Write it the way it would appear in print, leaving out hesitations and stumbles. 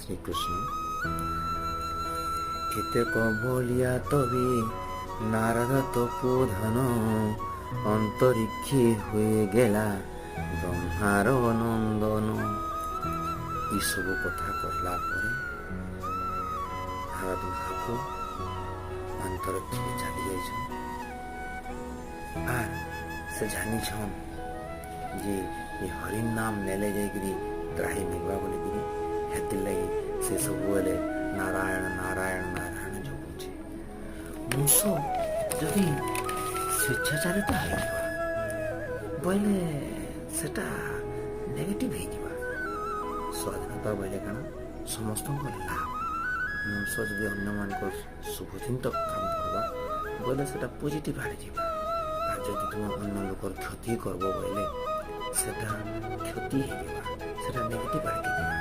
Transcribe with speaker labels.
Speaker 1: ଶ୍ରୀକୃଷ୍ଣ। ଏତେକ ବଲିଆ ତବେ ନାରଦ ତପୋଧନ, ଅନ୍ତରୀକ୍ଷେ ହয়ে ଗେଲା ବ୍ରହ୍ମାର ନନ୍ଦନ। ଏସବୁ କଥା କହିଲା ପରେ ନାରଦ ମହାପ୍ରଭୁ ଅନ୍ତରୀକ୍ଷରେ ଚାଲି ଯାଇଛନ୍। ଆର୍ ସେ ଜାନିଛନ୍ ଯେ ଏ ହରି ନାମ ନେଲେ ଯାଇକିରି ତ୍ରାହି ମିଲବା ବୋଲିକିରି, ହେଥିର୍ଲାଗି ସେ ସବୁବେଲେ ନାରାୟଣ ନାରାୟଣ ନାରାୟଣ ଜପୁଛେ। ମଣିଷ ଯଦି ସ୍ୱେଚ୍ଛାଚାରିତା ହେଇଯିବା ବୋଇଲେ ସେଟା ନେଗେଟିଭ ହେଇଯିବା। ସ୍ୱାଧୀନତା ବୋଇଲେ କାଣା? ସମସ୍ତଙ୍କ ଲାଭ। ମଣିଷ ଯଦି ଅନ୍ୟମାନଙ୍କର ଶୁଭଚିନ୍ତକ କାମ କରବା ବୋଇଲେ ସେଟା ପଜିଟିଭ ଆଡ଼େ ଯିବା। ଆଉ ଯଦି ତୁମେ ଅନ୍ୟ ଲୋକର କ୍ଷତି କରବ ବୋଇଲେ ସେଟା କ୍ଷତି ହେଇଯିବା, ସେଟା ନେଗେଟିଭ ଆଡ଼କେ ଯିବା।